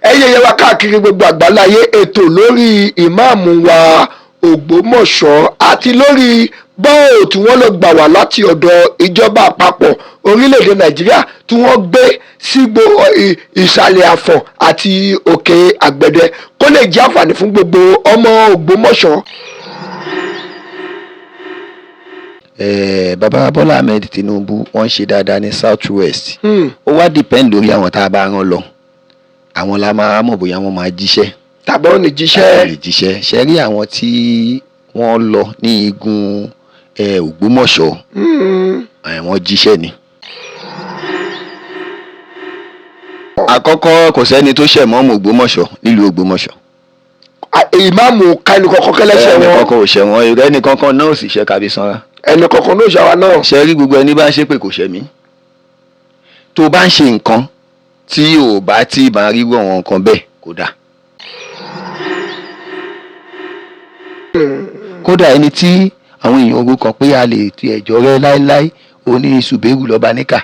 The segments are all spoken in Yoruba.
Ẹ̀yin yẹn wá káàkiri gbogbo àgbáláyé, ètò lórí ìmáàmù wa Ògbómọ̀ṣọ́ àti lórí bọ́ọ̀ tí wọ́n lọ gbà wá láti ọ̀dọ̀ ìjọba àpapọ̀ orílẹ̀-èdè Nàìjíríà tí wọ́n gbé sígbó ìsàlẹ̀ Àfọ̀n àti Òkè Àgbẹ̀dẹ, kó lè jẹ́ àǹfààní fún gbogbo ọmọ Ògbómọ̀ṣọ́. Bàbá Bọ́lá Ahmed Tinubu, wọ́n ń ṣe dáadáa ní South West. Ó wá depend lórí àwọn tá a bá rán lọ, àwọn la máa mọ̀ bóyá wọ́n máa jíṣẹ́ tàbí ó ní tàbí jíṣẹ́. Lè jíṣẹ́. Ṣe rí àwọn tí wọ́n lọ ní igun Ògbómọ̀ṣọ́, wọ́n jíṣẹ́ ni. Àkọ́kọ́, kò sẹ́ni tó ṣẹ̀ mọ́ Ògbómọ̀ṣọ́ nílùú Ògbómọ̀ṣọ́. Ìmáàmù ká ẹnì kọ̀ọ̀kan kẹlẹ́sẹ̀ ẹnì wọn. Kankan ò ṣẹ̀ wọ́n, ẹnì kankan náà ò sì ṣe Kábísanra. Ẹnì kọ̀ọ̀kan ló ṣàwa náà. Ṣe rí gbogbo ẹni bá ń ṣépè, kò ṣẹ̀ mí. Tó bá ń ṣe nǹkan tí ò bá tí máa rí àwọn nǹkan bẹ́ẹ̀, kò dáa. Kódà ẹni tí àwọn èèyàn ogun kan pé a lè ti ẹ̀jọ́ rẹ láéláé, oní Ṣùbẹ́rù lọ́ba níkà.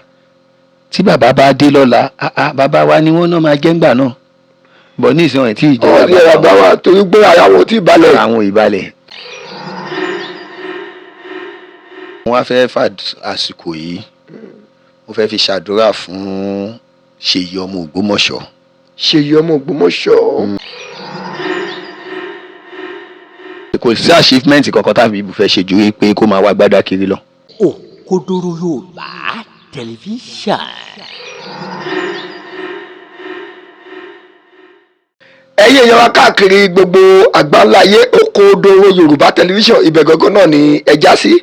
Tí bàbá bá dé lọ́la, ah ah, bàbá wa ni wọ́n náà máa jẹ́ ńgbà náà bọ̀ ní ìsìn wọn tí ìjọba. Ọ̀ ní ẹ̀rọ bá wa torí pé ara wọn ò tí ì balẹ̀. Àwọn ìbalẹ̀. Wọ́n á fẹ́ fà àsìkò yìí, mo fẹ́ fi ṣàdúrà fún Ṣèyí ọmọ Ògbómọ̀ṣọ́. Ṣèyí ọmọ Ògbómọ̀ṣọ́. Kò sí achievement kankan tábí ibù fẹ́ ṣe ju pé kó máa wá gbádá kiri lọ. Òkodoro Yorùbá Tẹlifíṣàn. Ẹ̀yin èèyàn wa káàkiri gbogbo àgbáńláyé, Òkodoro Yorùbá Tẹlifíṣàn, ibẹ̀ gangan náà ni ẹ já sí,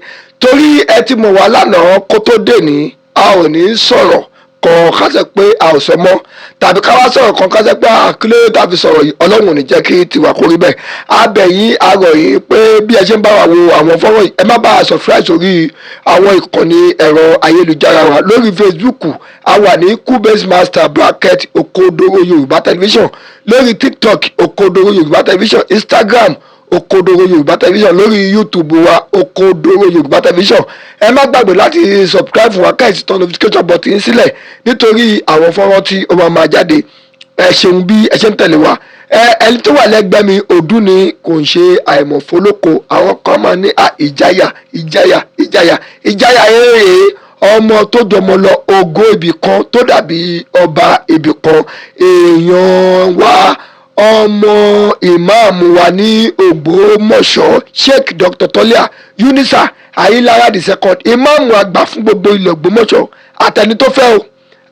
torí ẹ ti mọ̀ wá lánàá kó tó dé ní a ò ní sọ̀rọ̀ kan kásẹ̀ pé a ò sọ mọ́, tàbí ká wá sọ̀rọ̀ kan kásẹ̀ pé àkílẹ̀ tàbí sọ̀rọ̀ yìí. Ọlọ́run ò ní jẹ́ kí tiwa kó rí bẹ́ẹ̀. A bẹ̀ yín, a rọ̀ yín pé bí ẹ ṣe ń bá wa wo àwọn fọ́nrán yìí, ẹ má bá a subscribe sórí àwọn ìkànnì ẹ̀rọ ayélujára wa. Lórí Facebook, a wà ní Kubase Master bracket Òkodoro Yorùbá Tẹlifíṣàn. Lórí TikTok, Òkodoro Yorùbá Tẹlifíṣàn. Instagram, Òkodoro Yorùbá Tẹlifíṣàn. Lórí YouTube wa, Òkodoro Yorùbá Tẹlifíṣàn. Ẹ má gbàgbé láti subscribe fún wa, kẹ́ẹ sì tan notification button sílẹ̀ nítorí àwọn fọ́nrán tí ó máa máa jáde. Ẹ ṣeun bí ẹ ṣe ń tẹ̀lé wa. Ẹ ẹni tó wà lẹ́gbẹ̀ẹ́ mi, ọdún ni, kò ń ṣe àìmọ̀fólóko. Àwọn kan máa ní à ìjáyà, ìjáyà, ìjáyà, ìjáyà eré ọmọ tó jọmọ lọ, ògo ibì kan tó dàbí ọba ibì kan, èèyàn wa, ọmọ ìmáàmù wa ní Ògbómọ̀ṣọ́, Sheikh Dr. Tolia Yunisa Ayilara the second, ìmáàmù àgbà fún gbogbo ilẹ̀ Ògbómọ̀ṣọ́, àtẹni tó fẹ́ o,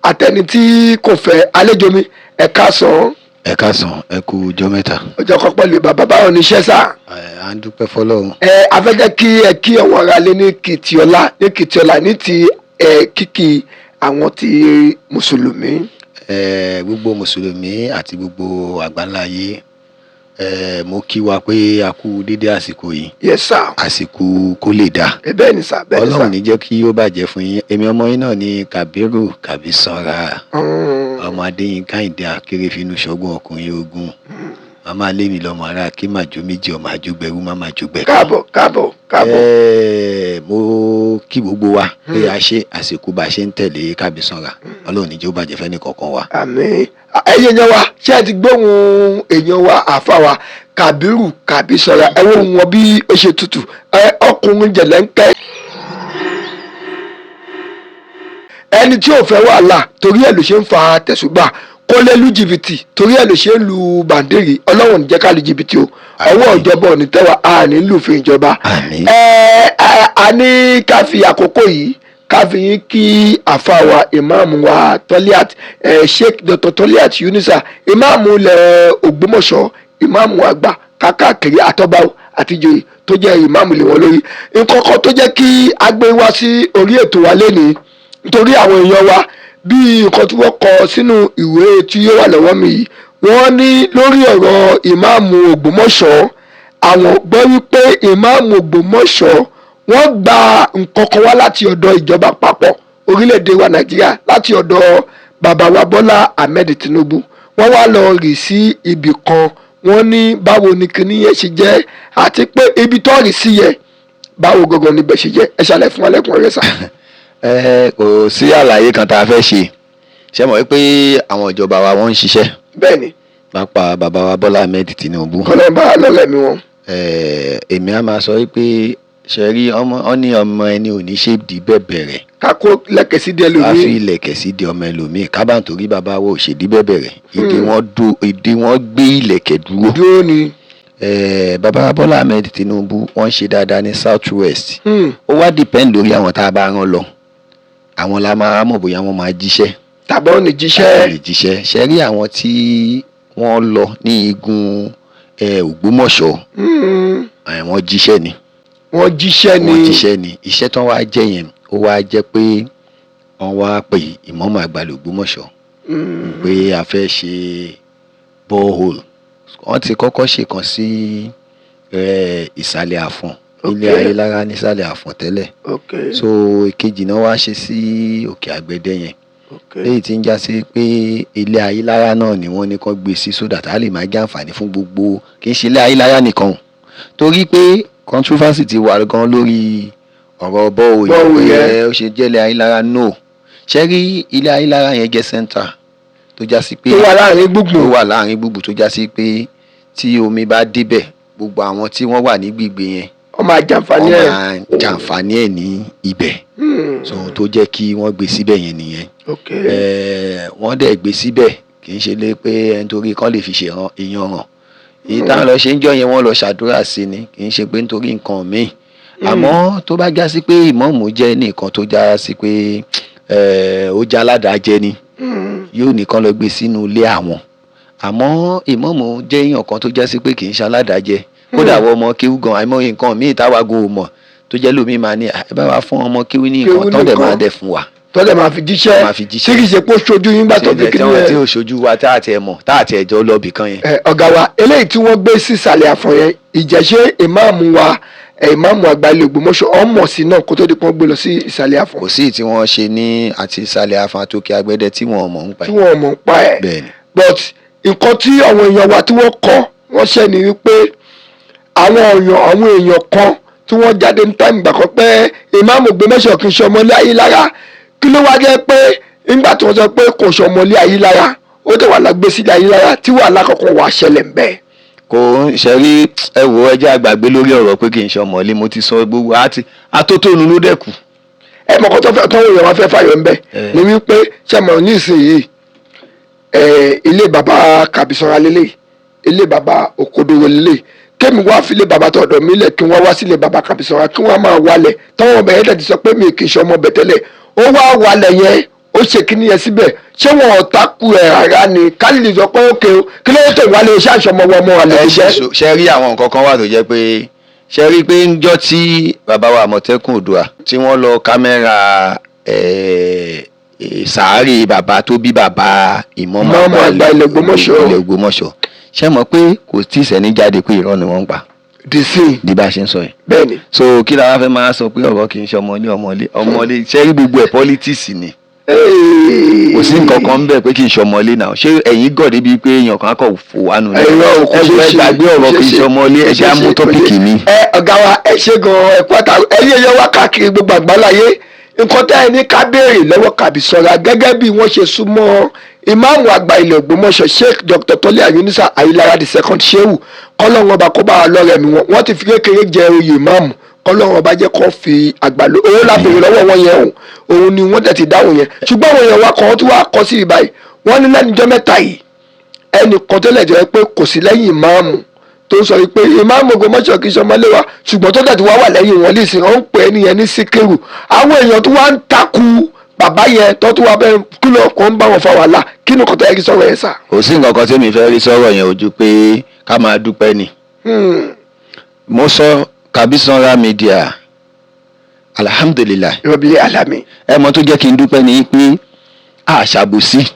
àtẹni tí kò fẹ́. Àlejò mi, ẹ káàsán. Ẹ káàsán, ẹ kú ọjọ́ mẹ́ta. Ọjọ́ kan pẹ̀lú bàbá. Báwo ni iṣẹ́ sá? À ń dúpẹ́ fọlọ́run. Ẹ afẹ́jẹ́ kí ẹ kí àwọn ará lé ní Kìtìọ́lá, ní Kìtìọ́lá, ní ti ẹ kíkì àwọn ti mùsùlùmí. Gbogbo mùsùlùmí àti gbogbo àgbáńláyé, mo kí wa pé a kú dédé àsìkò yìí. Yes sir. Àsìkò kó lè dáa. Ẹ bẹ́ẹ̀ ni sà, bẹ́ẹ̀ ni sà. Ọlọ́run ní jẹ́ kí ó bàjẹ́ fún yín. Èmi ọmọ yín náà ní Kàbírù Kàbísanra, ọmọ Adéyínká Ìdí Akérèfínú ṣọgbọ́n ọkùnrin ogun, màmá lémi lọmọ ara kí màjò méjì, ọmọ àjògbẹrú, má jògbẹ. Káàbọ̀, káàbọ̀, káàbọ̀. Mo kí gbogbo wa pé a ṣe àsìkò bá a ṣe ń tẹ̀lé Kábísanra. Ọlọ́run ní jẹ́ ó bàjẹ́ fẹ́ni kọ̀ọ̀kan wa. Àmín. Ẹ̀yin èèyàn wa, ṣé ẹ ti gbóhùn èèyàn wa, àfa wa Kàbírù Kàbísanra? Ẹ wo wọn bí ó ṣe tutù, ẹ ọkùnrin jẹ̀lẹ́ńkẹ́, ẹni tí ò fẹ́ wàhálà, torí ẹ̀ ló ṣe ń fa tẹ̀sùgbà, kó lè lu jìbìtì, torí ẹ̀ ló ṣe ń lu bàǹdìrì. Ọlọ́run ní jẹ́ ká lu jìbìtì o. Ọwọ́ ìjọba ò ní tẹ́wà, a ní lùfin ìjọba. Àmín. Ẹ a ní ká fi àkókò yìí ká fi yín kí àfa wa, ìmáàmù wa Toliat, Sheikh Dr. Toliat Yunisa, ìmáàmù ilẹ̀ Ògbómọ̀ṣọ́, ìmáàmù àgbà kákàkiri, àtọ́bá àtijọ́ tó jẹ́ ìmáàmù lé wọn lórí. Nǹkan kan tó jẹ́ kí a gbé wá sí orí ètò wa lénìí, nítorí àwọn èèyàn wa, bí nǹkan tí wọ́n kọ sínú ìwé tí ó wà lọ́wọ́ mi yìí, wọ́n ní lórí ọ̀rọ̀ ìmáàmù Ògbómọ̀ṣọ́, àwọn gbọ́ wípé ìmáàmù Ògbómọ̀ṣọ́ wọ́n gba nǹkan kan wá láti ọ̀dọ̀ ìjọba àpapọ̀ orílẹ̀-èdè wa Nàìjíríà, láti ọ̀dọ̀ bàbá wa Bọ́lá Ahmed Tinubu. Wọ́n wá lọ rì sí ibì kan. Wọ́n ní báwo ni kinní yẹn ṣe jẹ́, àti pé ibi tó rì sí yẹn, báwo gangan níbẹ̀ ṣe jẹ́? Ẹ ṣàlàyé fún wa lẹ́kùnrẹ́rẹ́ sà. Ẹ kò sí àlàyé kan tá a fẹ́ ṣe. Ṣe mọ̀ wípé àwọn ìjọba wa, wọ́n ń ṣiṣẹ́. Bẹ́ẹ̀ni. Pápá bàbá wa Bọ́lá Ahmed Tinubu. Kọ́lọ́ bá lọ́lẹ̀ mi wọn. Èmi á máa sọ wípé ṣe rí ọmọ ọ ní ọmọ ẹni ò ní ṣe di bẹ́ẹ̀ bẹ̀rẹ̀. Ká kó lẹ́kẹ̀ sí díẹ̀ ká lómi. fi ilẹ̀kẹ̀ sí di ọmọ ẹlòmíì ká bá ń torí bàbá wa ò ṣe di bẹ́ẹ̀ bẹ̀rẹ̀, ìdí wọn dó ìdí wọn gbé ilẹ̀kẹ̀ dúró. Dúró ni. Bàbá Bọ́lá Ahmed Tinubu, wọ́n ṣe dáadáa ní South West. Ó wá depend lórí àwọn tá a bá rán lọ, àwọn la máa mọ̀ bóyá wọ́n máa jíṣẹ́ tàbí ó ní tàbí jíṣẹ́. lè jíṣẹ́. Ṣe rí àwọn tí wọ́n lọ ní igun Ògbómọ̀ṣọ́, wọ́n jíṣẹ́ ni. Wọ́n jíṣẹ́ ni. Wọ́n jíṣẹ́ ni. Iṣẹ́ tán wá jẹ́ yẹn, ó wá jẹ́ pé wọ́n wá pè ìmáàmù àgbà l'Ògbómọ̀ṣọ́ pé a fẹ́ ṣe borehole. Wọ́n ti kọ́kọ́ ṣe kan sí ìsàlẹ̀ Àfọ̀n, ilé Ayélára nísàlẹ̀ Àfọ̀n tẹ́lẹ̀. So ìkejì náà wá ṣe sí Òkè Àgbẹ̀dẹ yẹn, léyìí tí ń já sí pé ilé Ayélára náà ni wọ́n ní kán gbé sí, so that a lè máa jẹ́ àǹfààní fún gbogbo, kì í ṣe ilé Ayélára nìkan o, torí pé controversy ti wà gan lórí ọ̀rọ̀ borehole Borehole yẹn, yẹn. pé ó ṣe jẹ́ ilé Ayélára. No, ṣé rí ilé Ayélára yẹn jẹ́ center tó já sí pé tó wà láàrin tó gbùngbùn. wà láàrin gbùngbùn, tó já sí pé tí omi bá débẹ̀, gbogbo àwọn tí wọ́n wà ní gbègbè yẹn wọ́n máa jàǹfààní wọ́n ẹ̀. máa jàǹfààní ẹ̀ ní ibẹ̀. So ohun tó jẹ́ kí wọ́n gbé síbẹ̀ yẹn nìyẹn. Wọ́n dẹ̀ gbé síbẹ̀, kì í ṣe lé pé ẹni torí kán lè fi ṣe ìyanràn. Èyí táwọn lọ ṣe ń jọ yẹn, wọ́n lọ ṣàdúrà sí ni, kì í ṣe pé nítorí nǹkan míì. Àmọ́ tó bá já sí pé ìmáàmù jẹ́ nìkan tó já sí pé ó já aládàájẹ ni, yóò nìkan lọ gbé sínú ilé àwọn. Àmọ́ ìmáàmù jẹ́ èèyàn kan tó já sí pé kì í ṣe aládàájẹ. Kódà àwọn ọmọ kéwú gan, àìmọye nǹkan míì táwa gan ò mọ̀ tó jẹ́ lómi máa ní, "Ah, ẹ bá wa fún ọmọ kéwú ní Kéwú nǹkan," tán dẹ̀ nìkan. máa dẹ̀ fún wa. Tọ́lẹ̀ máa fi jíṣẹ́. Máa fi jíṣẹ́. Tí kì í ṣe pé ó ṣojú yín gbà tó fi kí ni tí ẹ. ò ṣojú wa, tá àti ẹ̀ mọ̀, tá àti ẹ̀jọ́ lọ bì kan yẹn. Ẹ, ọ̀gá wa, eléyìí tí wọ́n gbé sísàlẹ̀ Àfọ̀n yẹn, ìjẹ́ṣẹ́ ìmáàmù wa, ìmáàmù àgbà ilé Ògbómọ̀ṣọ́ ọmọ sí náà kó tó di pọ́n gbé lọ sí ìsàlẹ̀ Àfọ̀n? Kò sí tí wọ́n ṣe ní àti ìsàlẹ̀ Àfọ̀n àtòkè Àgbẹ̀dẹ tí wọ́n mọ̀ ń pa tí ẹ̀. wọ́n mọ̀ ń pa ẹ̀. Bẹ́ẹ̀ni. But nǹkan tí àwọn èèyàn wa tí wọ́n kọ wọ́n ṣẹ́ ni wípé àwọn èèyàn kan tí wọ́n jáde ní time ìgbà kan pé ìmáàmù Ògbómọ̀ṣọ́ kì í ṣe ọmọlé Ayélára. Kí ló wá jẹ́ pé nígbà tí wọ́n sọ pé kò ṣe ọmọlé Ayélára, ó dẹ̀ wà lágbé sílẹ̀ Ayélára tí wàhálà kankan wà ṣẹlẹ̀ ń bẹ́ẹ̀? Kò ń ṣe rí. Ẹ wò, ẹ jẹ́ àgbàgbé lórí ọ̀rọ̀ pé kì í ṣe ọmọlé. Mo ti sọ gbogbo àti atótónu ló dẹ̀kù. Ẹ mọ̀ kó tó fẹ́ tọ́wọ́ èèyàn wá fẹ́ fàyọ̀ ńbẹ ni wípé ṣe mọ̀ nísìnyìí, ilé bàbá Kàbísọ́ra lélẹ̀, ilé bàbá Òkodoro lélẹ̀, kémi wá fi ilé bàbá tọ̀dọ̀ mi lẹ̀, kí wọ́n wá sílé bàbá Kàbísọ́ra, kí wọ́n máa wálẹ̀ tọ́wọ́n ọbẹ̀ yẹn tẹ̀ ti sọ pé mi kì í ṣe ọmọ bẹ̀ tẹ́lẹ̀, ó wá wálẹ̀ yẹn, ó ṣe kíní yẹn síbẹ̀, ṣé wọn ò takú ẹ̀ rárá ni? Ká lè sọ pé ókè o, kí ló tó wálé o, ṣé àṣọ ọmọ wọn ọmọ àlè Ẹ jẹ́. ṣe rí àwọn nǹkan kan wà tó jẹ́ pé ṣe rí pé ńjọ́ tí bàbá wa Àmọ̀tẹ́kùn Oòduà tí wọ́n lọ kámẹ́rà sàárè bàbá tó bí bàbá ìmáàmù Ìmáàmù àgbà ilẹ̀ Ògbómọ̀ṣọ́. ilẹ̀ Ògbómọ̀ṣọ́, ṣe mọ̀ pé kò tí ì sẹ́ni jáde pé irọ́ ni wọ́n ń pa Dì sí. di bá a ṣe ń sọ yìí. Bẹ́ẹ̀ ni. So kí la wá fẹ́ máa sọ pé ọ̀rọ̀ kì í ṣe ọmọlé ọmọlé ọmọlé? Ṣe rí gbogbo ẹ̀, politics ni. Kò sí nǹkan kan ń bẹ̀ pé kì í ṣe ọmọlé náà. Ṣé ẹ̀yin gọ̀ débi pé èèyàn kan á kọ̀ fò wá nù ní? Ẹ̀rọ kò Ẹ ṣeé ẹ ṣe. gbàgbé ọ̀rọ̀ kì í ṣe ọmọlé, ẹ jẹ́ á mú topic mi. Ẹ ọ̀gá wa, ẹ ṣe gan, ẹ kú àtà. Ẹ̀yin èèyàn wá káàkiri gbogbo àgbáláyé, nǹkan tẹ́ ẹ ní ká béèrè lọ́wọ́ Kàbísọ́ra, gẹ́gẹ́ bí wọ́n ṣe súnmọ́ ìmáàmù àgbà ilẹ̀ Ògbómọ̀ṣọ́, Sheikh Dr. Tọ́lé Yunusa Ayílára the second Shehu, kọ́lọ́run ọba kó bá wa lọ́rẹ̀ mi wọn. Wọ́n ti fi kékeré jẹ oyè ìmáàmù, kọ́lọ́run ọba jẹ́ kó fi àgbà lọ owó la béèrè lọ́wọ́ wọn yẹn o, òun ni wọ́n dẹ̀ ti dáhùn yẹn. Ṣùgbọ́n àwọn èèyàn wa kan tí wàá kọ́ sí ìbáyìí, wọ́n ní lẹ́nujọ́ mẹ́ta yìí, ẹnì kan tó lẹ̀ jẹ́ pé kò sí lẹ́yìn ìmáàmù tó ń sọ wípé ìmáàmù Ògbómọ̀ṣọ́ kì í ṣọmọlé wa, ṣùgbọ́n tó dẹ̀ ti wá wà lẹ́yìn wọn lè sìn, ó ń pè é nìyẹn ní Síkírù. Àwọn èèyàn tó wá ń takú bàbá yẹn tó tún wá bẹ́ẹ̀, kí ló kàn ń bá wọn fa wàhálà? Kí ni kò tó yẹ kí sọ̀rọ̀ yẹn sà? Kò sí nǹkan kan tí mi fẹ́ rí sọ̀rọ̀ yẹn ojú pé ká máa dúpẹ́ ni. Mo sọ Kàbísánra Media, alhamdulillahi. Rabbil alamin. Ẹ mọ̀ tó jẹ́ kí n dúpẹ́ ni pé àṣàbòsí.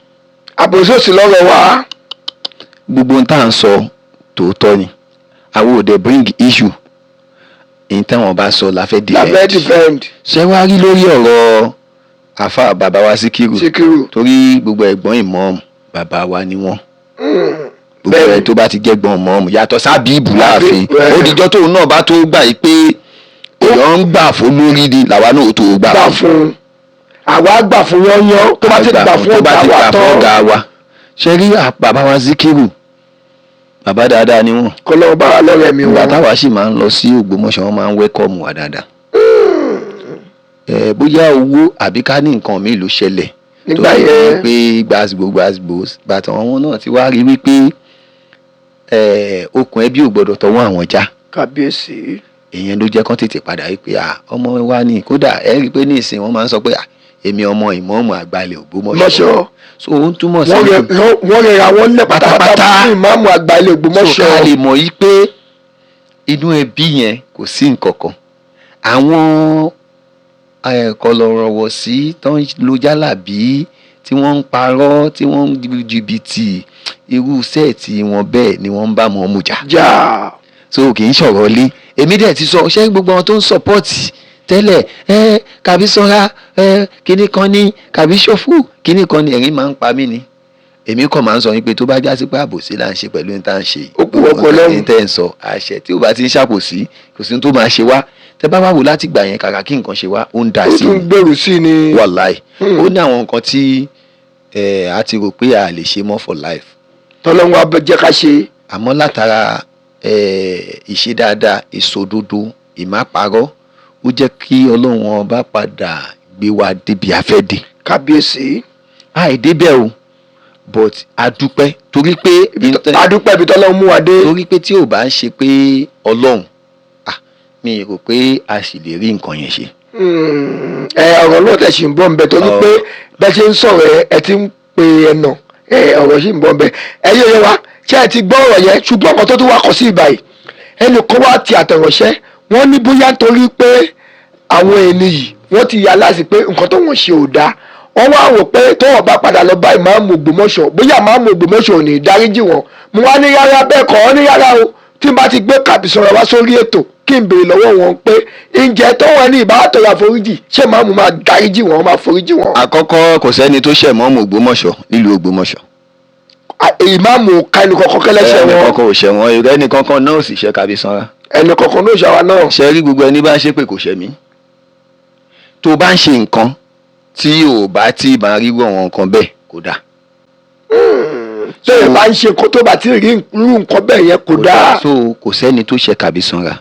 Àbòsí òsì lọ́rọ̀ wa. Gbogbo ohun tá à ń sọ tòótọ́ ni. Àwọn ò dẹ̀ bring issue, èyí táwọn bá sọ la fẹ́ La fẹ́ defend. Defend. Ṣé wàá rí lórí ọ̀rọ̀ àfa bàbá wa Síkírù? Síkírù. Torí gbogbo ẹ̀gbọ́n ìmáàmù bàbá wa ni wọ́n. Gbogbo ẹ̀ tó bá ti jẹ́gbọ́n ìmáàmù yàtọ̀ sábìbù láàfin, ó dijọ́ tóun náà bá tó gbà yìí pé èèyàn ń gbà fún lórí ni làwa náà tó gbà. Gbà fún, àwa gbà fún yányán, tó bá ti gbà fún tó bá ọ̀gá ti wa gbà fún tán. ọ̀gá wa. Ṣe rí bàbá wa Síkírù Bàbá dáadáa ni wọ́n. Kọlọ́run bá wa lọ́rẹ̀ mi Ìgbà wọn. táwa sì máa ń lọ sí Ògbómọ̀ṣọ́, wọ́n máa ń welcome wa dáadáa. Bóyá owó àbí ká ní nǹkan míì ló ṣẹlẹ̀ Nígbà tó fi yẹn. di pé gbàsgbò gbàsgbò bàtà àwọn náà ti wá rí wípé okùn ẹbí ò gbọdọ̀ tọwọ́ àwọn já. Kábíyèsí. Ìyẹn ló jẹ́ kán tètè padà wípé à ọmọ wa ni. Kódà ẹ rí i pé ní ìsìn wọn máa ń sọ pé à èmi ọmọ ìmọ̀ọ́mù àgbàlẹ̀ Ògbómọ̀ṣọ́. Mọ́ṣọ́. So ó ń túmọ̀ sí Wọ́n rẹra wọn lẹ̀ pátápátá Pátápátá. fún ìmáàmù àgbà ilẹ̀ Ògbómọ̀ṣọ́. So ká lè mọ̀ yí pé inú ẹbí yẹn kò sí nǹkan kan, àwọn kọlọ̀rọ̀wọ̀ sí tó ń lo jálàbí, tí wọ́n ń parọ́, tí wọ́n ń lu jìbìtì, irú set wọn bẹ́ẹ̀ ni wọ́n ń bá mọ́ mu jà. Jà. So kì í ṣọ̀rọ̀ lé. Èmi dẹ̀ ti sọ ṣé gbogbo àwọn tó ń support tẹ́lẹ̀ ẹ kàbí sanra ẹ kíní kan ní kàbí ṣòfò kíní kan ní, ẹ̀rín máa ń pa mí ni. Èmi kàn máa ń sọ yín pé tó bá já sí pé àbòsí là ń ṣe pẹ̀lú ní tá à ń ṣe yìí, Ó kù ọkọ lọ́rùn. ní tẹ́ ń sọ àṣẹ tí ò bá ti ń ṣàbòsí, kò sí ní tó máa ṣe wá. Tẹ́ bá wà wò láti gbà yẹn, kàkà kí nǹkan ṣe wá, ó ń da Ó sí tún i. gbèrú sí ni. Wàláì, ó ní àwọn nǹkan tí a ti rò pé a lè ṣe mọ́ for life, Tọ́lọ́run wa bẹ jẹ́ ká ṣe. Àmọ́ látara ìṣe dáadáa, ìṣòdodo, ìmáparọ́, ó jẹ́ kí Ọlọ́run Ọba padà gbé wa débi afẹ́dé. Kábíyèsí. Àìdébẹ̀ o, but a dúpẹ́ torí pé Adúpẹ́ ibi tọ́lọ́run mú wa dé. Torí pé tí ò bá ń ṣe pé Ọlọ́run, mi rò pé a sì lè rí nǹkan yẹn ṣe. Ẹ ọ̀rọ̀ náà tẹ̀ sí ń bọ̀ ń bẹ torí pé bẹ́ẹ̀ ṣe ń sọ̀rọ̀, ẹ ti ń pe ẹnà ẹ, ọ̀rọ̀ sì ń bọ̀ ń bẹ. Ẹ yé yé wa, ṣé ẹ ti gbọ́ ọ̀rọ̀ yẹn? Ṣùgbọ́n ọkọ̀ tó tún wá kọ sí ìbàyìí, ẹnìkan wá ti àtẹ̀ránṣẹ́, wọ́n ní bóyá nítorí pé àwọn ẹni yìí wọ́n ti yà láti pé nǹkan tó wọ́n ṣe ò dáa, wọ́n wá wò pé tó wọ́n bá padà lọ bá ìmáàmù Ògbómọ̀ṣọ́, bóyá ìmáàmù Ògbómọ̀ṣọ́ ò ní dáríjì wọn. Mo wá ní rárá, bẹ́ẹ̀ kọ́. Ọ ní rárá o, tí n bá ti gbé Kàbísọ̀rọ̀ wá sórí ètò, kí n béèrè lọ́wọ́ wọn pé ǹjẹ́ tó wọn ní ìbá tọrọ àforíjì, ṣé ìmáàmù máa dáríjì wọn, máa foríjì wọn? Àkọ́kọ́, kò sẹ́ni tó ṣẹ̀ mọ́mù Ògbómọ̀ṣọ́ nílùú Ògbómọ̀ṣọ́. Ìmáàmù ò ká ẹnì kọ̀ọ̀kan kẹ́lẹ́ṣẹ̀ Ẹnì wọn. kankan ò ṣẹ̀ wọ́n, ẹnì kankan náà ò sì ṣẹ̀ Kàbísánra. Ẹnì kọ̀ọ̀kan ló ṣàwa náà. Ṣe rí gbogbo ẹni bá ń ṣépè, kò ṣẹ̀ mí. Tó bá ń ṣe nǹkan tí ò bá tí máa rí àwọn nǹkan bẹ́ẹ̀, kò dáa. Tó bá ń ṣe nǹkan, tó bá ti rí irú nǹkan bẹ́ẹ̀ yẹn, kò dáa. So kò sẹ́ni tó ṣẹ̀ Kàbísánra,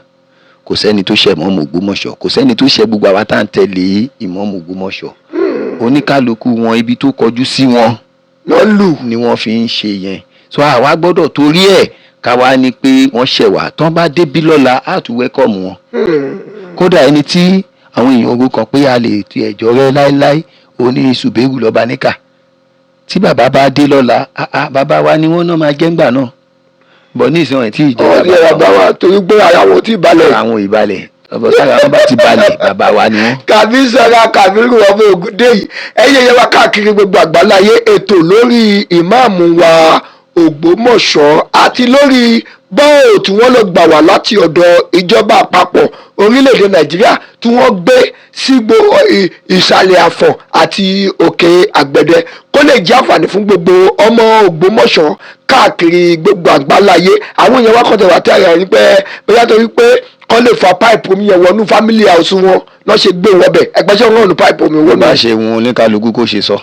kò sẹ́ni tó ṣẹ̀ mọ́mù Ògbómọ̀ṣọ́, kò sẹ́ni tó ṣẹ̀ gbogbo àwa tá à ń tẹ̀lé ìmọ̀ọ́mù Ògbómọ̀ṣọ́. Oníkálukú wọn, ibi tó kọjú sí wọn lọ lù. Ni wọ́n fi ń ṣe yẹn. So àwa gbọ́dọ̀ torí ẹ̀ káwa ni pé wọ́n ṣẹ̀ wá, tán bá débí lọ́la, á tún welcome wọn. Kódà ẹni tí àwọn èèyàn orúkọ pé a lè ti ẹ̀jọ́ rẹ láéláé, oní Ṣùbẹ́rù lọ́ba níkà, tí bàbá bá dé lọ́la, ah ah, bàbá wa ni wọ́n náà máa jẹ́ ńgbà náà bọ̀ ní ìsìn wọn tí ìjọba. Ọ̀ ní bàbá wa, torí pé ara wọn ò tí ì balẹ̀. Àwọn ìbalẹ̀ ọ̀bọ̀ sára wọn bá ti balẹ̀, bàbá wa ni wọ́n. Kàbísọ̀rọ̀ Kàbírù ọmọ Ògúndé yìí, ẹ̀yẹ yẹn wá káàkiri gbogbo àgbáláyé, ètò lórí ìmáàmù wa Ògbómọ̀ṣọ́ àti lórí bọ́ọ̀ tí wọ́n lọ gbà wá láti ọ̀dọ̀ ìjọba àpapọ̀ orílẹ̀-èdè Nàìjíríà tí wọ́n gbé sígbó ìsàlẹ̀ Àfọ̀n àti Òkè Àgbẹ̀dẹ, kó lè jẹ́ àǹfààní fún gbogbo ọmọ Ògbómọ̀ṣọ́ káàkiri gbogbo àgbáláyé. Àwọn èèyàn wá kọ́ tẹ̀ wá tẹ̀ àyà rí pé bóyá torí pé kọ́ lè fa pipe omi yẹn wọnú family house wọn lọ́ ṣe gbé wọbẹ̀. Ẹgbẹ́ sọ́wọ́n náà ní pipe omi wọnú. Bá ṣe wọn oníkálukú kó ṣe sọ,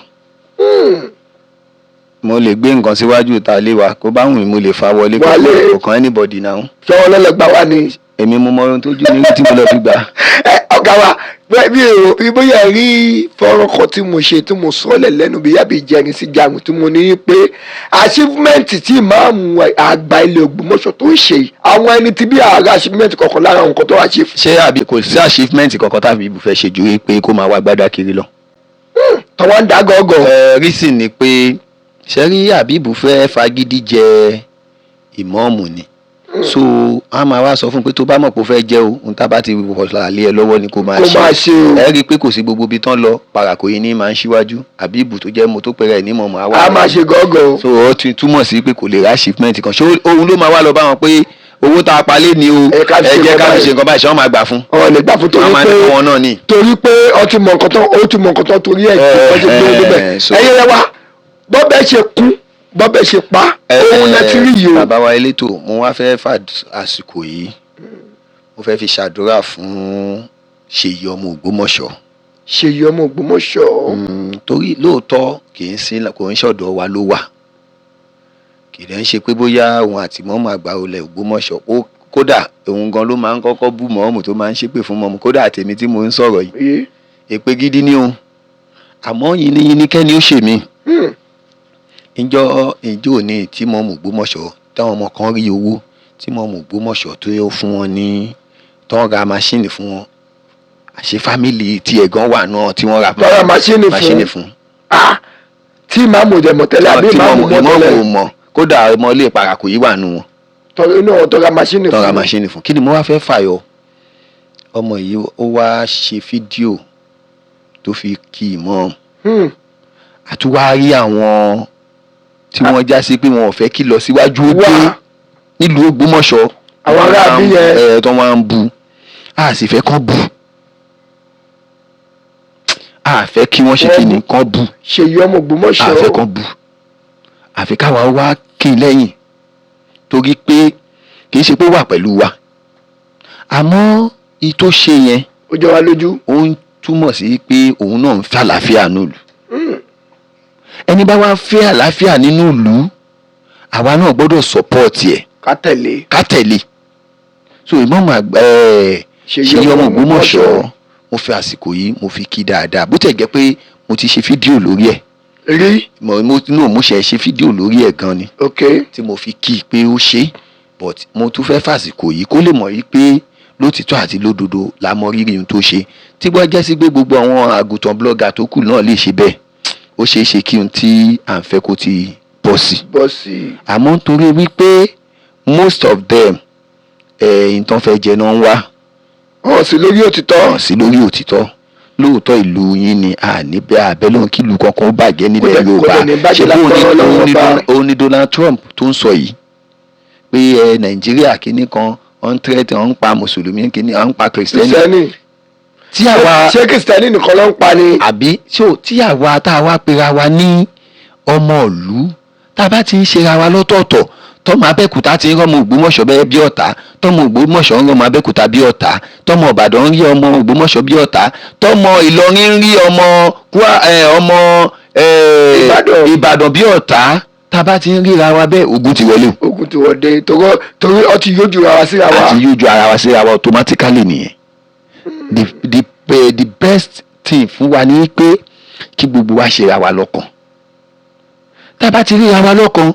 mo lè gbé nǹkan síwájú ta lé wa, kó bá wùn mí, mo lè fa wọlé. Wọlé. Kò kàn anybody náà. Sọ́wọ́n lọ́lọ́gbà wa ni. Èmi mo mọ ohun tó jú mi tí mo lọ fi gbà. Ẹ ọ̀gá wa, bẹ́ẹ̀ bí èrò bí bóyá rí fọ́nrán kan tí mo ṣe, tí mo sọ́lẹ̀ lẹ́nu bí yàbí ìjẹrin sí jarun, tí mo ní pé achievement tí ìmáàmù àgbà ilẹ̀ Ògbómọ̀ṣọ́ tó ń ṣe yìí, àwọn ẹni tí bí ààrẹ achievement kọ̀ọ̀kan lára nǹkan tó achieve. Ṣé àbí kò sí achievement kankan tàbí ibùfẹ́ ṣe ju pé kó máa wá gbádá kiri lọ? Tọ́wọ́n ń dá gọ́gọ́. Ẹ rísì ni pé ṣe rí Àbíbù fẹ́ fagídí jẹ ìmọ̀ọ́mù ni, so a máa wá sọ fún un pé tó bá mọ̀ pé ó fẹ́ jẹ́ o, ohun tá a bá ti wọ̀ lé ẹ lọ́wọ́ ni kó máa Kó ṣe. máa ṣe o. Ẹ rí i pé kò sí gbogbo ibi tán lọ, parako yìí ní máa ń ṣíwájú. Àbíbù tó jẹ́ mo tó pẹ̀rẹ̀ ní mọ̀mọ́ àwa A máa ṣe gọ́gọ́. So ó ti túmọ̀ sí pé kò lè rí achievement kan. Ṣé òun ló máa wá lọ bá wọn pé owó tá a pa lé ni o, Ẹ ká fi ẹ ṣe jẹ́ nǹkan ká fi báyìí. ṣe nǹkan báyìí? Ṣé wọ́n máa gbà fún Ọ̀ lè gbà fún, torí wọ́n máa ní pé fún wọn náà ni. Torí pé ó ti mọ nǹkan tán, ó ti mọ nǹkan tán, torí ẹ̀ tó ṣe gbé débẹ̀. Ẹyẹ rẹ wa, bọ́bẹ̀ ṣe kú, bọ́bẹ̀ ṣe pa, òun lẹ ti rí yìí o. Bàbá wa elétò, mo wá fẹ́ fà àsìkò yìí, mo fẹ́ fi ṣàdúrà fún Ṣèyí ọmọ Ògbómọ̀ṣọ́. Ṣèyí ọmọ Ògbómọ̀ṣọ́. Torí lóòótọ́ kì í sí, kò ń ṣọ̀dọ̀ wa ló wà. Kì í dẹ̀ ń ṣe pé bóyá òun àti mọ́mù àgbà olè Ògbómọ̀ṣọ́ ó, kódà òun gan ló máa ń kọ́kọ́ bú mọ́mù, tó máa ń ṣépè fún mọ́mù, kódà àtèmi tí mò ń sọ̀rọ̀ yìí, èpè gidi ni òun. Àmọ́ yìnyín kẹ́ni ó ṣe mí. Ìjọ òní tí mọ́mù Ògbómọ̀ṣọ́, táwọn ọmọ kan rí owó tí mọ́mù Ògbómọ̀ṣọ́ tó yọ fún wọn ní tó ń ra machine fún wọn, àṣé family tiẹ̀ gan wà náà tí wọ́n ra Tó ra machine fún. Machine fún. Ah, tí ìmáàmù dẹ̀ mọ̀ tẹ́lẹ̀ àbí tí ìmáàmù mọ̀ ìmáàmù tẹ́lẹ̀? ò mọ̀. Kódà ọmọ ilé ìparakò yìí wà nù wọn. Tọ́ inú àwọn tó ra machine tó ra fún. Machine fún. Kí ni mo wá fẹ́ fàyọ? Ọmọ yìí, ó wá ṣe fídíò tó fi kí ìmọ̀. Àtúwá rí àwọn tí wọ́n já sí pé wọn ò fẹ́ kí lọ síwájú ó dé Wá. nílùú Ògbómọ̀ṣọ́. Àwọn ará bí yẹn. Ẹ tó wọ́n ń bu, a sì fẹ́ kán bu, a fẹ́ kí wọ́n ṣe kí ni, kán bu. Ṣèyí ọmọ Ògbómọ̀ṣọ́. A fẹ́ kán bu, àfi káwa wá kí n lẹ́yìn, torí pé kì í ṣe pé ó wà pẹ̀lú wa, àmọ́ i tó ṣe yẹn, Ó jọ wá lójú. Ó ń túmọ̀ sí pé òun náà ń fẹ́ àlàáfíà nílùú. Ẹni bá wá fẹ́ àlàáfíà nínú ìlú, àwa náà gbọ́dọ̀ support ẹ̀. Ká tẹ̀lé. Ká tẹ̀lé. So ìmọ̀ọ́mù àgbà ẹ̀, Ṣèyí ọmọ Ògbómọ̀ṣọ́, mo fi àsìkò yìí, mo fi kí dáadáa, bó tẹ̀ jẹ́ pé mo ti ṣe fídíò lórí ẹ̀. Rí. Mo no, mo ṣe ṣe fídíò lórí ẹ̀ gan ni tí mo fi kí i pé ó ṣe, but mo tún fẹ́ fàsìkò yìí kó lè mọ̀ yìí pé lótìtọ́ àti lódodo la mọ rírì ohun tó ṣe. Tí wọ́n jẹ́ sí pé gbogbo àwọn àgùntàn blogger tó kù náà lè ṣe bẹ́ẹ̀, ó ṣeé ṣe kí ohun tí à ń fẹ́ kó ti bọ́ sí. Bọ́ sí i. Àmọ́ nítorí wípé most of them, ẹ̀ nǹkan fẹ́ jẹ náà ń wá. Hàn sí lórí òtítọ́. Hàn sí lórí òtítọ́. Lóòótọ́, ìlú yín ni, a níbẹ̀ abẹ́ lóhun kí ìlú kankan ó bàjẹ́ nílẹ̀ Kò Yorùbá. dẹ̀ ní bàjẹ́ Ṣé bóun ní lágbára Ọlọ́run Ọba. Òun ní Donald Trump tó ń sọ yìí pé ẹ Nàìjíríà kínní kan, ọ̀n tẹ́tẹ̀, ọ̀n pa mùsùlùmí kínní, ọ̀n pa kìrìsìtẹ́nì. Kìrìsìtẹ́nì. Tí àwa Ṣé kìrìsìtẹ́nì nìkan ló ń pa ni? Àbí tí ò tí àwa tá a wá pera wa ní ọmọ ìlú, tá a bá ti ń ṣera wa lọ́tọ̀ọ̀tọ̀, tọmọ Abẹ́òkúta ti ń rọ́mọ Ògbómọ̀ṣọ́ bẹ́ẹ̀ bí ọ̀tá, tọmọ Ògbómọ̀ṣọ́ ń rọ́mọ Abẹ́òkúta bí ọ̀tá, tọmọ Ìbàdàn ń rí ọmọ Ògbómọ̀ṣọ́ bí ọ̀tá, tọmọ Ìlọrin ń rí ọmọ ọmọ Ìbàdàn. Ìbàdàn bí ọ̀tá, tá a bá ti ń ríra wa bẹ́ẹ̀, ogun ti wọlé o. Ogun ti wọ̀de torí ọtí yóò ju ara síra wa. Àti yóò ju ara wa síra wa automatically nìyẹn. The best thing fún wa ni pé kí gbogbo wa ṣera wa lọ́kàn. Tá a bá ti ríra wa lọ́kàn,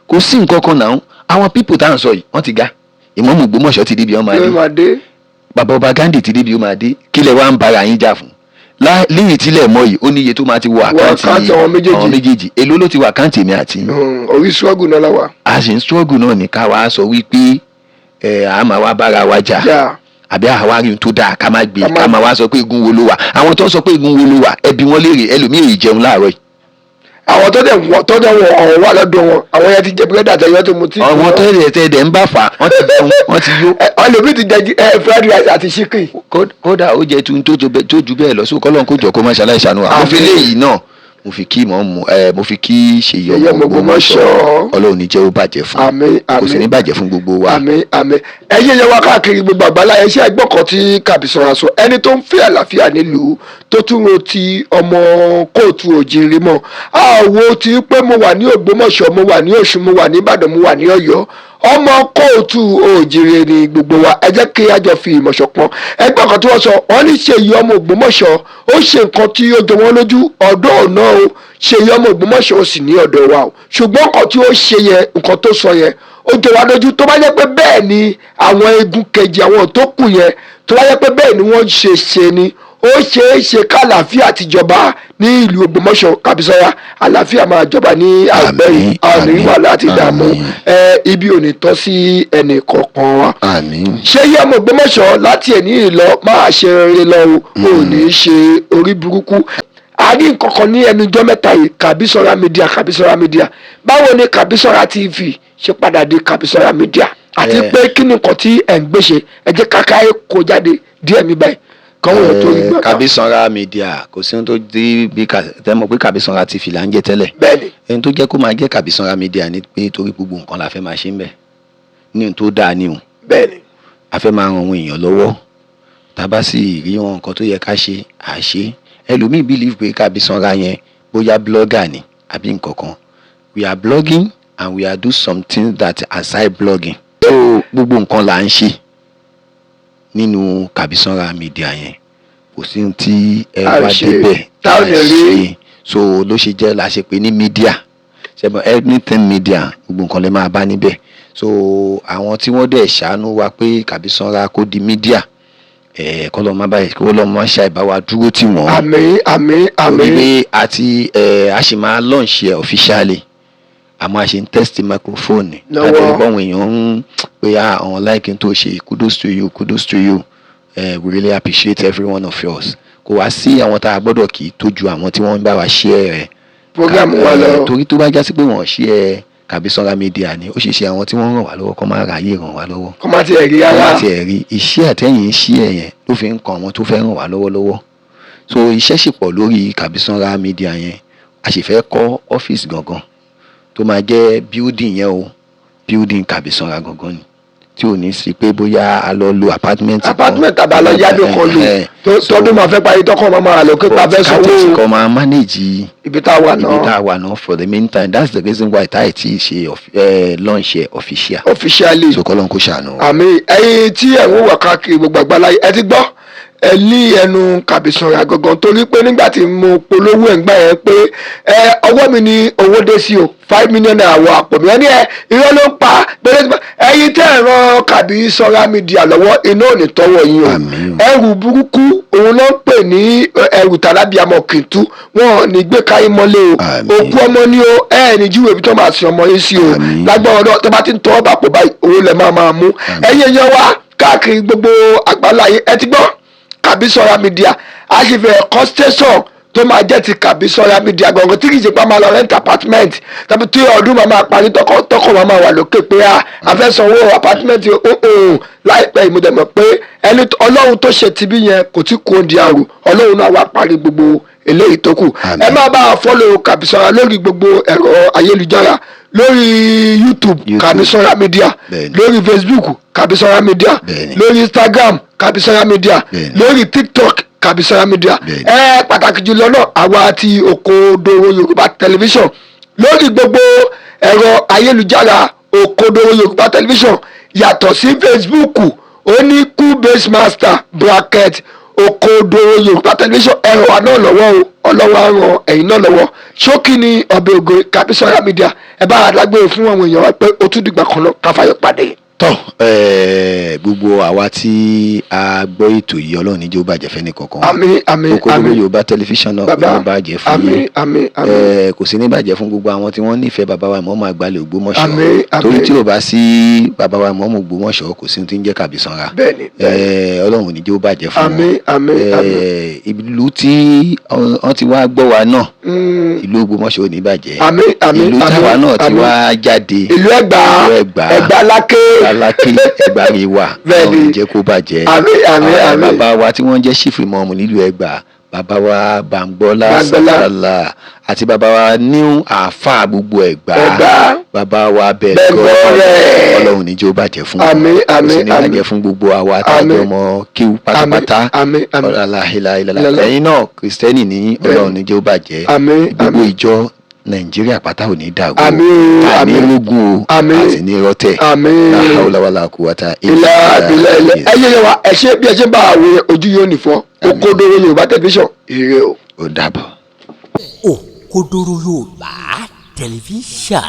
kò sí nǹkan kan náà. Àwọn people tá à ń sọ yìí, wọ́n ti ga. Ìmáàmù Ògbómọ̀ṣọ́ ti débi ọmọ Ló adé, máa dé. Bàbá ọba Gandhi ti débi ó máa dé. Kílẹ̀ wa ń bára yín jà fún? Léyìí tílẹ̀ mọ́ yìí, ó ní iye tó máa ti wọ account Account àwọn méjèèjì. Àwọn méjèèjì, èló ló ti wọ account èmi àti yín? Orí struggle náà la wà. A sì ń struggle náà ní ká wá sọ wípé ẹ a máa wá bára wa jà, Jà. àbí àwa rí ohun tó dáa ká má gbé, Ká má- ká máa wá sọ pé igun wo ló wà. Àwọn tó ń sọ pé igun wo ló wà, ẹbí wọn léèrè, ẹlòmíì ì jẹun láàárọ̀ yìí. Àwọn tó dẹ̀ wọ́n ọ̀rọ̀ wà lọ́dọ̀ wọn, àwọn yẹn ti jẹ búrẹ́dì àtẹ̀yọ́ tó mu tí. Àwọn tẹ́lẹ̀ tẹ́lẹ̀ ń bá fà, wọ́n ti jẹun, wọ́n ti yó. Ẹlòmíì ti jẹ fried rice àti chicken. Kódà ó jẹ tun tó ju bẹ́ẹ̀ lọ sí. Kọ́lọ́n kó jọ kó má ṣaláì ṣàánú wa. Mo fi Àmín. léyìí náà, mo fi kí mọ̀ mú ẹ, mo fi kí Ṣèyí Ṣèyí ọmọ ọmọ Ògbómọ̀ṣọ́. Ògbómọ̀ṣọ́. Ọlọ́run ní jẹ́ ó bàjẹ́ fún, Àmín. kò sì Àmín. ní bàjẹ́ fún gbogbo wa. Àmín, àmín. Ẹ̀yin yẹn wá káàkiri gbogbo àgbálá iṣẹ́ ẹgbọ́n kan tí Kàbísọ̀rọ̀ sọ, ẹni tó ń fẹ́ àlàáfíà nílùú, tó tún ro ti ọmọ kóòtù òjìrì mọ́ àwo ti pé mo wà ní Ògbómọ̀ṣọ́, mo wà ní Ọ̀ṣun, mo wà ní Ìbàdàn, mo wà ní Ọ̀yọ́, ọmọ kóòtù òjìrì ni gbogbo wa. Ẹ jẹ́ kí a jọ fi ìmọ̀ ṣọ̀kan. Ẹgbọ́n kan tí wọ́n sọ, wọ́n ní Ṣèyí ọmọ Ògbómọ̀ṣọ́, ó ṣe nǹkan tí ó jọ wọ́n lójú ọ̀dọ́ ọ̀nà o. Ṣèyí ọmọ Ògbómọ̀ṣọ́, ó sì ní ọ̀dọ̀ wa o, ṣùgbọ́n nǹkan tí ó ṣe yẹn, nǹkan tó sọ yẹn, ó jọ wá lójú. Tó bá jẹ́ pé bẹ́ẹ̀ ni àwọn egun kejì, àwọn tó kù yẹn, tó bá jẹ́ pé bẹ́ẹ̀ ni wọ́n ṣe ṣe ni, ó ṣeé ṣe kálàáfíà ti jọba ní ìlú Ògbómọ̀ṣọ́. Kàbísọ́yà, àlàáfíà máa jọba ní àgbẹ̀ yìí. Àmín, Àmín. àmín, Wàhálà àti ìdààmú, àmín. ibi ò ní tọ́ sí ẹnì kọ̀ọ̀kan wa. Àmín. Ṣé yí ọmọ Ògbómọ̀ṣọ́, láti ẹ̀ ní ìlọ máa ṣe rere lọ o, ò ní í ṣe orí burúkú. A ní nǹkan kan ní ẹnujọ́ mẹ́ta yìí, Kàbísọ́ra Media, Kàbísọ́ra Media. Báwo ni Kàbísọ́ra TV ṣe padà di Kàbísọ́ra Media, àti pé kí ni nǹkan tí ẹ̀ ń gbé ṣe? Ẹ jẹ́ káká ẹ̀ kó jáde díẹ̀ mi báyìí kọ́wọ́n yẹn tó rí gbàgbà. Kàbísanra Media, kò sí ohun tó dé bí tẹ́ mọ̀ pé Kàbísanra TV là ń jẹ́ tẹ́lẹ̀. Bẹ́ẹ̀ni. Ẹni tó jẹ́ kó máa jẹ́ Kàbísanra Media ni pé torí gbogbo nǹkan la fẹ́ máa ṣe ń bẹ̀ ní ohun tó dáa ni o. A fẹ́ máa ran àwọn èèyàn lọ́wọ́. Tá a bá sì rí wọn, nǹkan tó yẹ ká ṣe, à ṣe. Ẹlòmíì believe pé Kàbísanra yẹn, bóyá blogger ni àbí nǹkan kan. We are blogging And we are do something that aside blogging. So gbogbo nǹkan là ń ṣe nínú Kàbísánra Media yẹn. Kò sí ohun tí ẹ A wá ṣe, débẹ̀ tá ò lè rí. Ṣe. So ló ṣe jẹ́ la ṣe pé ní media, ṣẹ́bọn anything media, gbogbo nǹkan lè máa bá níbẹ̀. So àwọn tí wọ́n dẹ̀ ṣàánú wa pé Kàbísánra kó di media, ẹ̀ kọ́ lọ́ má báyìí, kó lọ́ má ṣàìbá wa dúró tì wọ́n. Àmín, àmín, Torí àmín. pé àti ẹ̀ a ṣì máa launch ẹ̀ officially, àmọ́ a ṣe ń test microphone Lọ́wọ́. Láti rí báwọn èèyàn ń pé, ah, àwọn like n tó ṣe. Kudos to you, kudos to you. We really appreciate every one of yours. Kò wá sí àwọn tá a gbọ́dọ̀ kì í tó ju àwọn tí wọ́n ń bá wa share ẹ̀ program wa lọ. Torí tó bá já sí pé wọ́n share Kàbísánra Media ni, ó ṣeé ṣe àwọn tí wọ́n ràn wá lọ́wọ́ kọ́ máa ráyè ràn wá lọ́wọ́. Kọ́ máa tiẹ̀ rí Kọ́ ara. Máa tiẹ̀ rí iṣẹ́ àtẹ̀yìn share yẹn ló fi ń kan àwọn tó fẹ́ ràn wá lọ́wọ́ lọ́wọ́. So iṣẹ́ sì pọ̀ lórí Kàbísánra Media yẹn. A sì fẹ́ kọ́ ọ́fíìsì gangan tó máa jẹ́ building yẹn o, building Kàbísánra gangan ni, tí ò ní sí pé bóyá a lọ lo apartment kan. Apartment tàbí alọ yádùn kan lò tọdún máa fẹ́ parí, tọkàn máa lọ pé pa fẹ́ But ká sanwó kọ́ máa manage ibi tá a wà ibi tá náà a wà náà for the meantime. That's the reason why táyì tí ṣe launch ẹ̀ official. Officially. So kọ́lọ́n kó ṣàánú wa. Àmín. Ẹ̀yin tí ẹ̀ ń wà káàkiri gbogbo àgbáláyé, ẹ ti gbọ́ ẹ ní ẹnu Kàbísánra gangan, torí pé nígbà tí mo polówó ẹ̀ ń gbà yẹn pé ẹ ọwọ́ mi ni owó dé sí o, ₦5 million wọ àpò mi, ẹni ẹ irọ́ ló ń pa péré. Ẹ̀yin tẹ́ ẹ̀ ràn Kàbísánra Media lọ́wọ́, iná ò ní tọ́wọ́ yín o. Àmín o. Ẹrù burúkú òun ló ń pè ní ẹrù tàlábíàmọ̀ kìntú, wọn ò ní gbé káyé mọ́lé o. Àmín. Òkú ọmọ ní o, ẹ ní jíwèé ibi tó máa sin ọmọ yín sí o. Àmín. Lágbára ọdọ tó bá ti ń tọ́ bàpò báyìí, owó lẹ máa máa mú. Àmín. Ẹ̀yin èèyàn wa káàkiri gbogbo àgbáláyé, ẹ ti gbọ́ Kàbísánra Media, a sì fẹ́ kọ́ station tó máa jẹ́ ti Kàbísánra Media gbọ̀ngàn, tí kì í ṣe pé a máa lọ rent apartment tàbí tí ọdún máa máa parí, tọkọ tọkọ máa máa wà lókè pé a fẹ́ sanwó apartment o. Láìpẹ́ ìmúdẹ̀mọ̀ pé ẹni ọlọ́run tó ṣe tibí yẹn kò tí kò di àrò, ọlọ́run náà wá parí gbogbo eléyìí tó kù. Àmín. Ẹ máa bá a follow Kàbísánra lórí gbogbo ẹ̀rọ ayélujára, lórí YouTube, YouTube. Kàbísánra Media, lórí Facebook, Kàbísánra Media, lórí Instagram, Kàbísánra Media, lórí TikTok, Kàbísánra Media. Ẹ pàtàkì jùlọ náà, àwa àti Òkodoro Yorùbá Tẹlifíṣàn lórí gbogbo ẹ̀rọ ayélujára, Òkodoro Yorùbá Tẹlifíṣàn, yàtọ̀ sí Facebook, ó ní Coolbase Master bracket Òkodoro Yorùbá Tẹlifíṣàn. Ẹ̀rọ wa náà lọ́wọ́ o, ọlọ́wọ́ á ràn ẹ̀yin náà lọ́wọ́. Ṣókí ni ọbẹ̀ ògo Kàbísánra Media. Ẹ bá alágbèrè fún àwọn èèyàn wa pé ó tún dìgbà kan lọ, káfáyọ̀ pàdé. Tọ́ gbogbo àwa tí a gbọ́ ètò yìí, ọlọ́run ní jẹ́ ó bàjẹ́ fẹ́ni kankan wa. Àmín, àmín. Òkodoro Àmín. Yorùbá Tẹlifíṣàn náà kò Bàbá, ní bàjẹ́ fún àmín, yín. àmín, àmín. Kò sí ní bàjẹ́ fún gbogbo àwọn tí wọ́n nífẹ̀ẹ́ bàbá wa Ìmáàmù Àgbàlẹ̀ Ògbómọ̀ṣọ́. Àmín, àmín. Torí tí ò bá sí bàbá wa Ìmáàmù Ògbómọ̀ṣọ́, kò sí ohun tí ń jẹ́ Kàbísánra. bẹ́ẹ̀ni bẹ́ẹ̀ni Ọlọ́run ò ní jẹ́ ó bàjẹ́ fún wọn. Àmín, àmín, àmín. Ìlú tí wọ́n ti wá gbọ́ wa náà, ìlú Ògbómọ̀ṣọ́ ò ní bàjẹ́. Àmín, àmín. Ìlú táwa Àmín, náà ti àmín. wá jáde, Ìlú Ẹ̀gbá. Ìlú Ẹ̀gbá. Ẹ̀gbá Láké. Aláké, Ẹ̀gbá rí wa. Ọlọ́run jẹ́ kó bàjẹ́. Àmín, àmín, àmín. Bàbá wa tí wọ́n jẹ́ chief imam nílùú Ẹ̀gbá, bàbá wa Bàǹgbọ́lá Bàǹgbọ́lá. Sàlá, àti bàbá wa ní àáfàá gbogbo Ẹ̀gbá, Ẹ̀gbá. bàbá wa Bẹ́ẹ̀gọ́rẹ́. Ọlọ́run ní jẹ́ ó bàjẹ́ fún wọn. Àmín, Kò àmín, sì ní àmín. bàjẹ́ fún gbogbo àwa tá a Àmín. jọ mọ kíw pátápátá. Àmín, àmín. Ọlọ́láhìláhìlá. Ìlàlá. Ẹ̀yin náà, kìrìsìtẹ́nì ní, Ọlọ́run ní jẹ́ ó bàjẹ́. Àmín, Gbogbo àmín. ìjọ Nàìjíríà pátá ò ní dàrú. Àmín, Àní àmín. rógùn o, Àmín. àti ní rọ́tẹ̀. Àmín. La hawla wala quwwata Ilà abilà ilẹ. Ẹyẹ yẹn wa, ẹ ṣe bí ẹ ṣe ń bá àwọn ojú yóò nìfọ. Òkodoro Yorùbá Tẹlifíṣàn, ire o. Ó dàbọ̀. Òkodoro Yorùbá Tẹlifíṣàn.